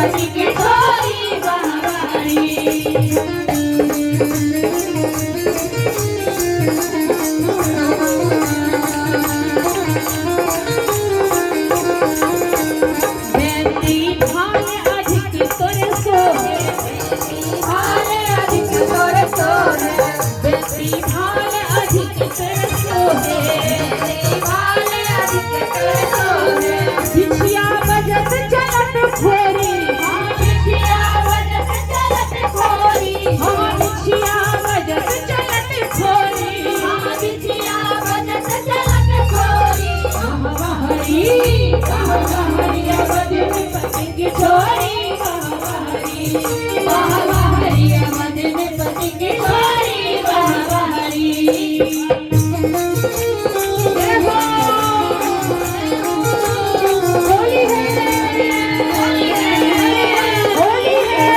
पति की छोरी वाह वाह हरी। बेटी भाल अधिक तोरे सोहे, बेटी भाल अधिक तोरे सोहे, बेटी भाल अधिक तोरे सोहे, बेटी भाल अधिक तोरे सोहे। बिछिया बजत चलत खोरी, हाँ बिछिया बजत चलत खोरी, हाँ बिछिया बजत चलत खोरी, हाँ बिछिया बजत चलत खोरी। वाह वाह हरी, वाह वाह हरी, अवध में पति की छोरी, वाह वाह हरी, वाह वाह हरी, अवध में पति की छोरी, वाह वाह हरी। जय हो, होली है, होली है, होली है, होली है।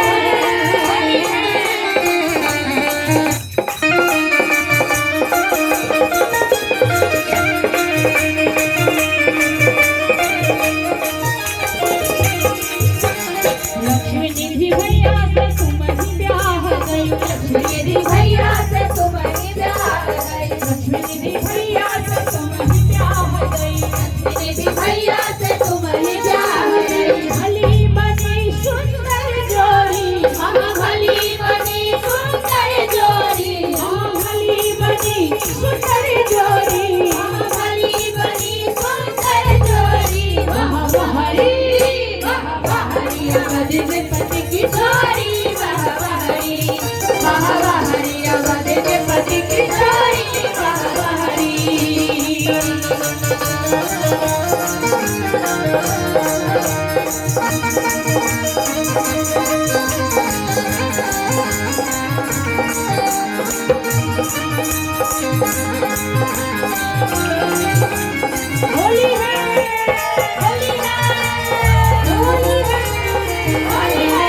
लक्ष्मी निधि भैया से तुम ही ब्याह गई, लक्ष्मी निधि भैया से तुम ही ब्याह गई, लक्ष्मी निधि भैया से तुम ही ब्याह गई, लक्ष्मी निधि भैया से तुम ही ब्याह गई। भली बनी सुंदर जोड़ी, हाँ भली बनी सुंदर जोड़ी, हाँ भली बनी सुंदर जोड़ी, हाँ भली बनी सुंदर जोड़ी। वाह वाह हरी, वाह वाह हरी, अवध में पति की छोरी, वाह वाह हरी, वाह वाह हरी, अवध में पति की छोरी, वाह वाह हरी। होली है, होली है, होली है, होली है।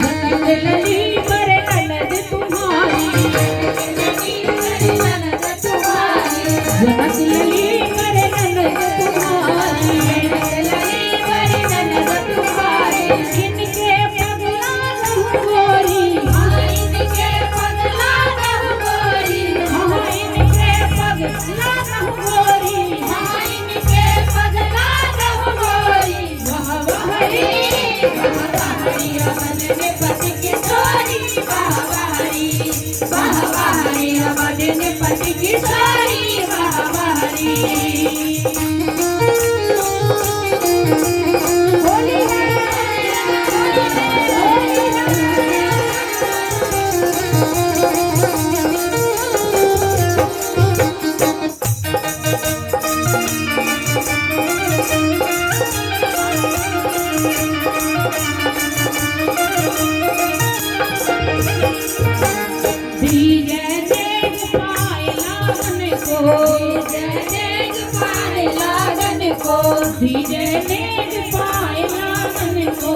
जनक लली पर ननद तुम्हारी, ननद तुम्हारी, जनक लली पर ननद तुम्हारी, लली पर ननद तुम्हारी। इनके पगला रहु गोरी, हाँ इनके पगला रहु गोरी, हाँ इनके पगला रहु गोरी, हाँ इनके पगला रहु गोरी। वाह वाह हरी, वाह वाह हरी, अवध में पति की छोरी, वाह वाह हरी, वाह वाह हरी, अवध में पति की छोरी, वाह वाह हरी। होली है, होली है, होली है। धीरे नेग पाए लागन को, धीरे नेग पाए लागन को, धीरे नेग पाए लागन को,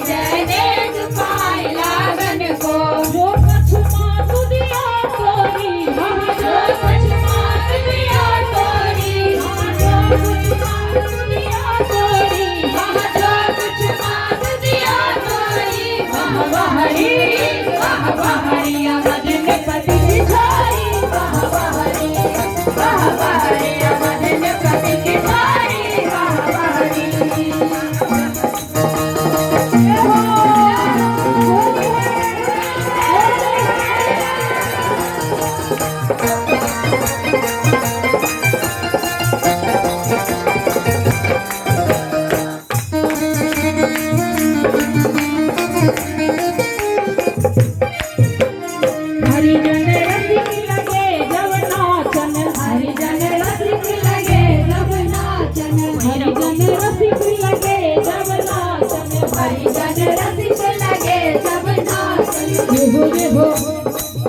धीरे नेग पाए लागन को। जो कछु मात दिया तोरी, हाँ जो कछु मात दिया तोरी, हाँ जो कछु मात दिया तोरी, हाँ जो कछु मात दिया तोरी। वाह वाह हरी, वाह वाह हरी, अवध में पति की छोरी, वाह वाह हरी, वाह वाह हरी, अवध में पति की छोरी, वाह वाह हरी। जय हो, होली है, होली है। हरिजन रसिक लगे जब नाचन, हरिजन रसिक लगे जब नाचन, हरिजन रसिक लगे जब नाचन, हरिजन रसिक लगे जब नाचन। जय हो जय हो,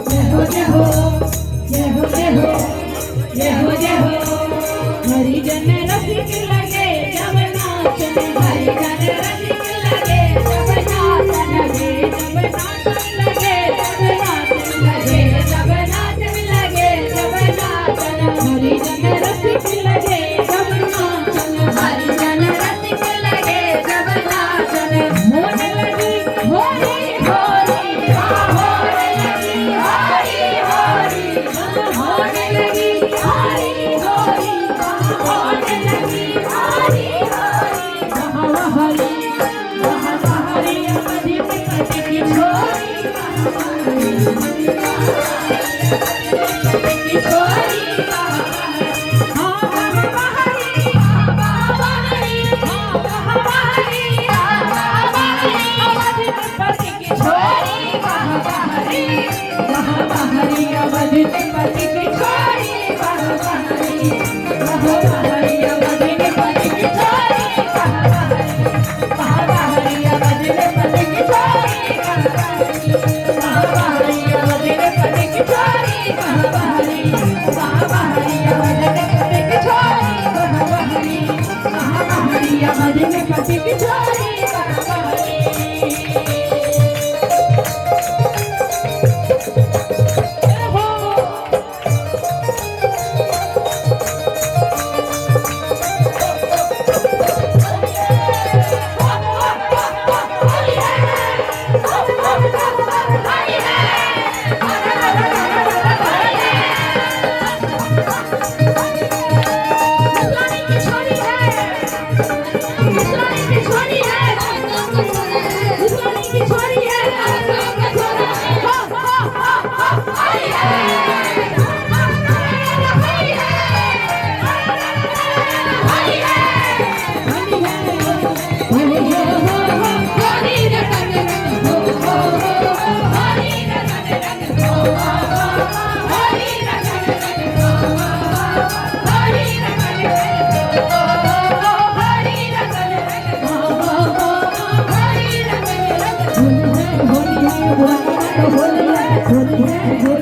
जय हो जय हो, जय हो जय हो, जय हो जय हो। हरिजन रसिक लगे जब नाचन, हरिजन रसिक लगे जब नाचन, जब नाचन लगे जब नाचन लगे, जब नाचन लगे जब नाचन। हरिजन बहरिया बजने पति की छोरी वाह बहरी, वाह बहरिया बजने पति की छोरी वाह बहरी, वाह बहरिया बजने पति की छोरी वाह बहरी, वाह बहरिया बजने पति की छोरी वाह बहरी, वाह बहरिया बजने पति की छोरी वाह बहरी, वाह बहरिया बजने पति की छोरी वाह बहरी। होली है, होली है, होली है।